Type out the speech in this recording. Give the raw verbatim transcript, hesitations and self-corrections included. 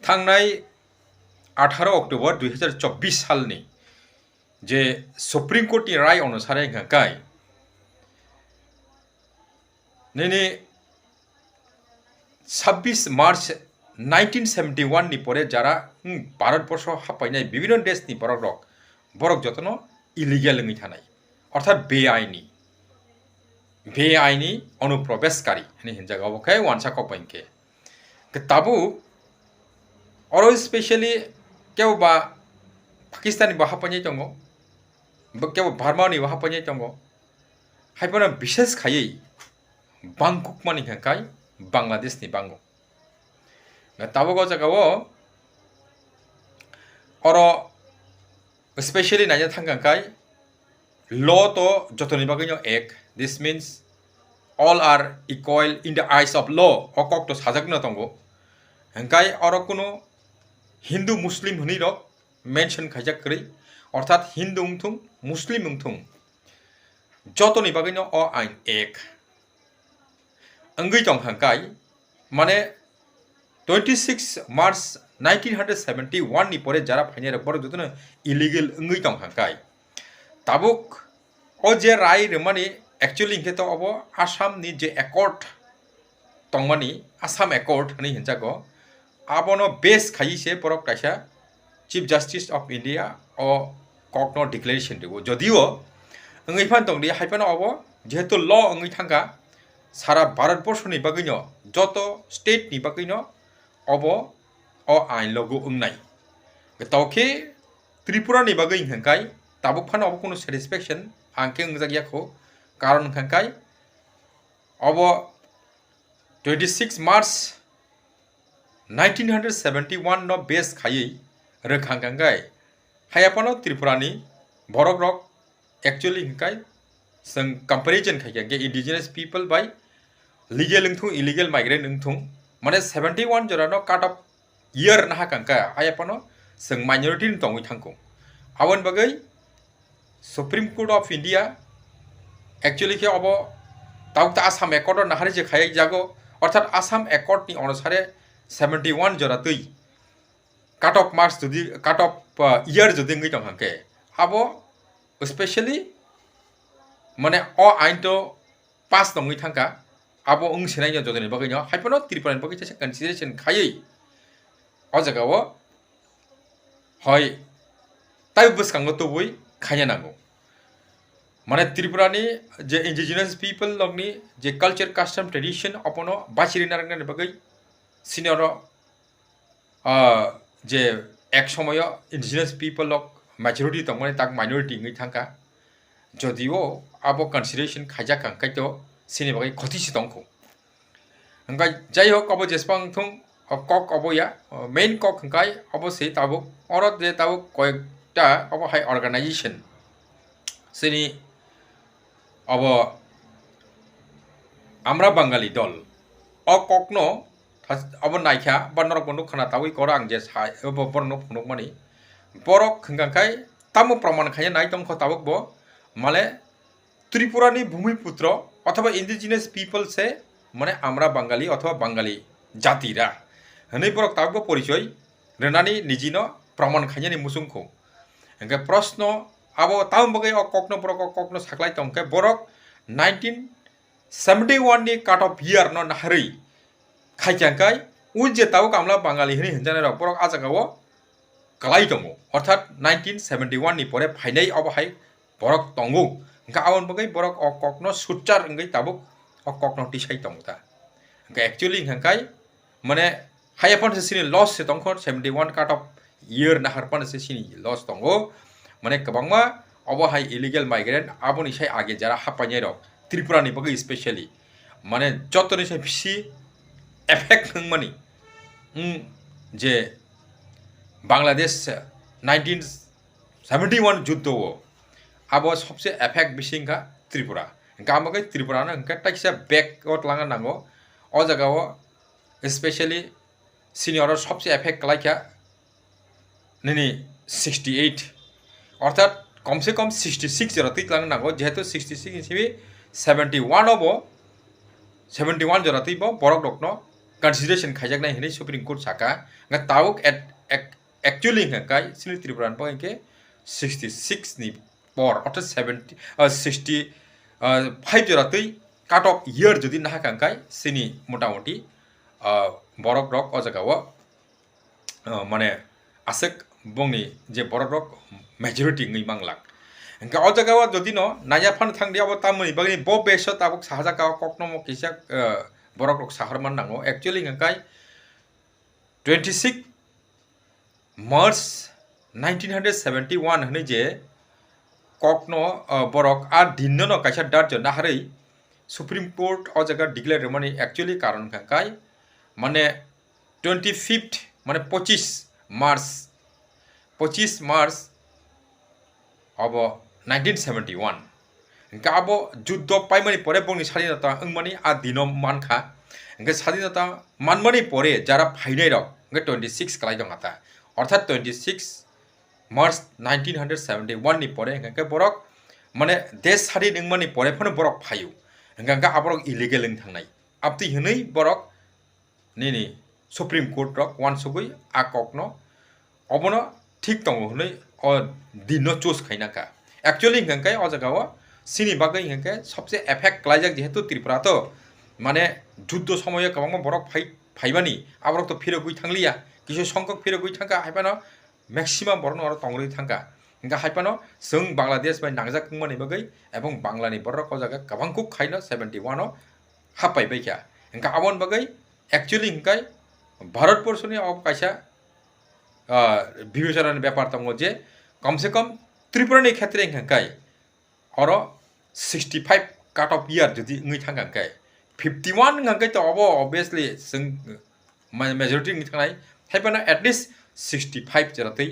Thangnai atharo October dui hazar chobbish salni je Supreme Court ni rai onusare hwnkha kai nini sabbish March nineteen seventy one ni pore jara, hmm, Bharat borsho hapainai bibhinno desh ni borok rok, borok jotono illegal wngwi thanai, orthat beaini, beaini onuprobeshkari hinwi hinjak, obo khe wansa kok bai hwnkhe. Khe tabuk oro specially kebo ba Pakistan ni bo hapainai tongo, bo kebo Burma ni bo hapainai tongo, haiphano bishes khaiwi bangkukmani hwnkha kai Bangladesh ni bango. Tabuk o jaga o oro specially naina thangkha kai law to jotoni bagwino ek, this means all are equal in the eyes of law, o kok to sajakno tongo. Hwnkhe oro kuno Hindu Muslim hwnwi rok mention khaijak kwrwi, orthat Hindu wngthung, Muslim wngthung, jotoni bagwino o ain ek wngwi tong hwnkhe, mane twenty six March nineteen hundred seventy one ni pore jara phainai rok borok jotono illegal wngwi tong hwnkhe, tabuk o je rai rwmani actually hwnkhe to obo Assam ni je accord tongmani, Assam Accord hwnwi hinjago, abono base khaiwi se borok kaisa Chief Justice of India o kokno declaration rwo. Jodio wngwi phan tongdi, haiphano obo jehetu law wngwi thangkha, sara Bharat borsho ni bagwino, joto state ni bagwino obo o ain logo wngnai. Tokhe Tripura ni bagwi hwnkhe tabuk phano obo kunu satisfaction ang khe wngjak ya kho, karon hwnkhe obo twenty six March nineteen hundred seventy one no base khaiwi rwkhang kangkai. Haiya phano Tripura ni borok rok actually hwnkhe chwng comparison khaikha khe indigenous people bai legal wngthung, illegal migrant wngthung, mane seventy one jora no cut off year naha kangka, haiya phano chwng minority ni tongwi thangkho. Aboni bagwi Supreme Court of India actually khe obo tabuk ta Assam Accord o naharwi se khaiwi jago, orthat Assam Accord ni onusare seventy one jora twi cut off marks jodi, cut off, uh, year jodi wngwi tong hwnkhe, abo specially mane o ain to pass tongwi thangkha, abo wng sinai no jotoni bagwi no, haiphano Tripura ni bagwi kaisa consideration khaiwi o jaga o hoi tai bwskango tubui khaina nango. Mane Tripura ni je indigenous people rokni je culture, custom, tradition, abono bachiri narwknani bagwi sini oro ah, je ek somoyo indigenous people rok majority tongmani tak minority wngwi thangkha, jodio abo consideration khaijak kha, hwnkhe to sini bagwi khoti se tongkho. Hwnkhe jai hok, abo jesbang thung, o kok obo ya, o main kok hwnkhe obo se tabuk, oro je tabuk koyekta obo hai organization sini obo Amra Bangali dol, o kokno Thas-, abo naikha, ba norok bo nukha na tabui koro ang je sai, bo borokno phunukmani. Borok hwnkha khai tamo proman khaina nai tongkho tabuk bo, male Tripura ni bhumiputro othoba indigenous people se, mane amra Bangali othoba Bangali jati ra hwnwi borok tabuk bo porichoi rwnani nijino proman khainani muchungkho. Hwnkhe proshno abo tamo bagwi o kokno borok o kokno saklai tongkhe borok nineteen seventy one ni cut off year no naharwi khaikha kai, o je tabuk amla Bangali hwnwi hwnjaknai rok borok a jaga o kwlai tongo, orthat nineteen seventy one ni pore phainai obo hai borok tongo, hwnkhe aboni bagwi borok o kokno sutchar wngwi tabuk o kokno tisai tongo ta. Hwnkhe actually hwnkha kai, mane, haiya phano se chini loss se tongkho, seventy one cut off year nahar phano se chini loss tongo. Mane, kwbangma obo hai illegal migrant, aboni sai age jara hapainai rok, Tripura ni bagwi specially. Mane, jotoni sai bisi effect wngmani, hmm, je Bangladesh nineteen seventy one juddo o, abo sobse effect bisi wngkha Tripura. Hwnkhe abo khe Tripura no hwnkhe taisa backward langa nango. O jaga o specially sini oro sobse effect kwlaikha nini sixty eight, orthat komse kom sixty six jora twi twlang nango, jehetu sixty six ni simi seventy one obo, seventy one jora twi bo borok rokno consideration khaijaknai hinwi Supreme Court saka. Nga tabuk at, ac-, actually hwnkha kai chini Tripura ni bagwi khe sixty six ni por, orthat seventy, uh, sixty, uh, five jora twi cut off year jodi nahakha hwnkhe chini motamoti, uh, borok rok o jaga o, uh, mane aswk bongni je borok rok majority wngwi manglak. Hwnkhe o jaga o jodi no naiya phano thangdi abo tamoni bagwi bo besh o tabuk sahajak o kokno mo kisa, uh, borok rok sahar man nango. Actually hwnkhe twenty six March nineteen hundred seventy one hwnwi je kokno, uh, borok a dinno no kaisa darjo naharwi Supreme Court o jaga declare rwmani actually karon hwnkha kai mane twenty fifth mane pochis March, pochis March obo nineteen seventy one. Hwnkhe abo juddo paimani pore bongni sadinata wngmani a dino mankha. Hwnkhe sadinata manmani pore jara phainai rok hwnkhe twenty six kwlai tongkha ta. Orthat twenty six March nineteen hundred seventy one ni pore hwnkhe borok mane desh sadin wngmani pore phano borok phaio. Hwnkhe hwnkhe aborok illegal wng thangnai. Abtwi hwnwi borok nini Supreme Court rok uansugwi a kokno obono thik tongo hwnwi o dinno choose khaina kha. Actually hwnkha khe o jaga o chini bagwi hwnkha khe sobse effect klaijak jehetu Tripura to mane juddo somoyo kwbangma borok phai, phaimani aborok to phirogwi thangliya, kisa songkhok phirogwi thangkha, haiphano maximum borokno oro tongwi thangkha. Hwnkha haiphano chwng Bangladesh bai nangjak wngmani bagwi ebong Banglani borok o jaga kwbang kuk khaino seventy one o hapai baikha. Hwnkha aboni bagwi actually hwnkhe Bharat borshoni o kaisa, ah, bibecharani bepar tongo je komse kom Tripurani khetre hwnkhe oro sixty five cut off year jodi wngwi thangkha hwnkhe fifty one hwnkhe to obo obviously chwng ma-, majority wngwi thangnai, haiphano at least sixty five jora twi